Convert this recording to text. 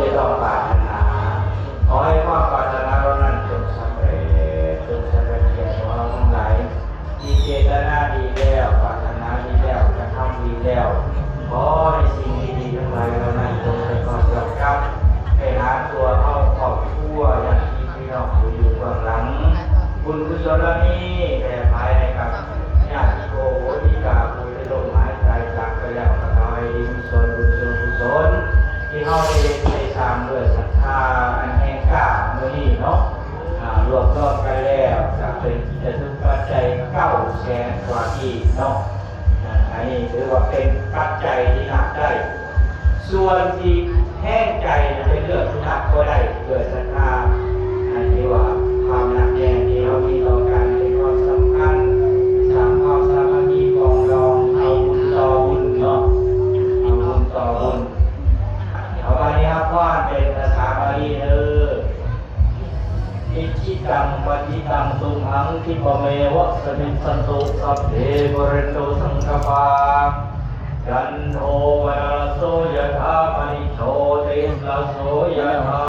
ທີ່ຕ້ອງປາດຖະໜາ ຂໍໃຫ້ຄວາມປາດຖະໜາເຫຼົ່ານັ້ນຈົ່ງສຳເລັດ ຈົ່ງສຳເລັດແກ່ພວກເຮົາທັງຫຼາຍ ທີ່ເຈດຕະນາດີແລ້ວ ປາດຖະໜາດີແລ້ວ ກະທຳດີແລ້ວ ຂໍໃຫ້ສິ່ງດີໆທັງຫຼາຍເຫຼົ່ານັ້ນ ຈົ່ງໄປຮອດຮອດກັບ ໄປຫາຕົວເຮົາ ຄອບຄົວ ຍາດຕິພີ່ນ້ອງຜູ້ຢູ່ເບື້ອງຫຼັງ ບຸນກຸສົນເຫຼົ່ານີ້ແຜ່ຜາຍໃຫ້ກັບຍາດຕິໂກໂຫຕິກາຜູ້ທີ່ລົ້ມຫາຍຕາຍຈາກໄປແລ້ວ ກໍຂໍໃຫ້ໄດ້ມີສ່ວນບຸນສ່ວນກຸສົນ ທີ່ເຮົາໄດ້ເຮັດໄດ້ສ້າງດ້ວຍສັດທາອັນແຮງກ້າມື້ນີ້ເນາະ ອາ ລວບລວມກັນແລ້ວກະເປັນຈະຖືກປັດໄຈເກົ້າແສນກວ່າກີບເນາະ ອາ ອັນນີ້ຖືວ່າເປັນປັດໄຈທີ່ນັບໄດ້ ສ່ວນທີ່ແຮງໃຈນະ ເປັນເລື່ອງທີ່ນັບບໍ່ໄດ້ ດ້ວຍສັດທາ ອັນທີ່ວ່າຄວາມໜັກແໜ້ນທີ່ເຮົາມີຕໍ່ກັນ ເປັນຄວາມສຳຄັນ ສ້າງຄວາມສາມັກຄີປອງດອງ ເອົາບຸນຕໍ່ບຸນເນາະ ເອົາບຸນຕໍ່ບຸນ. ເອົາ ບາດນີ້ຮັບພອນເປັນພາສາບາລີເດີ້. Icchitaṃ patthitaṃ tumhaṃ khippameva samijjhatu, sabbe pūrentu saṅkappā, cando pannaraso yathā, maṇi jotiraso yathā.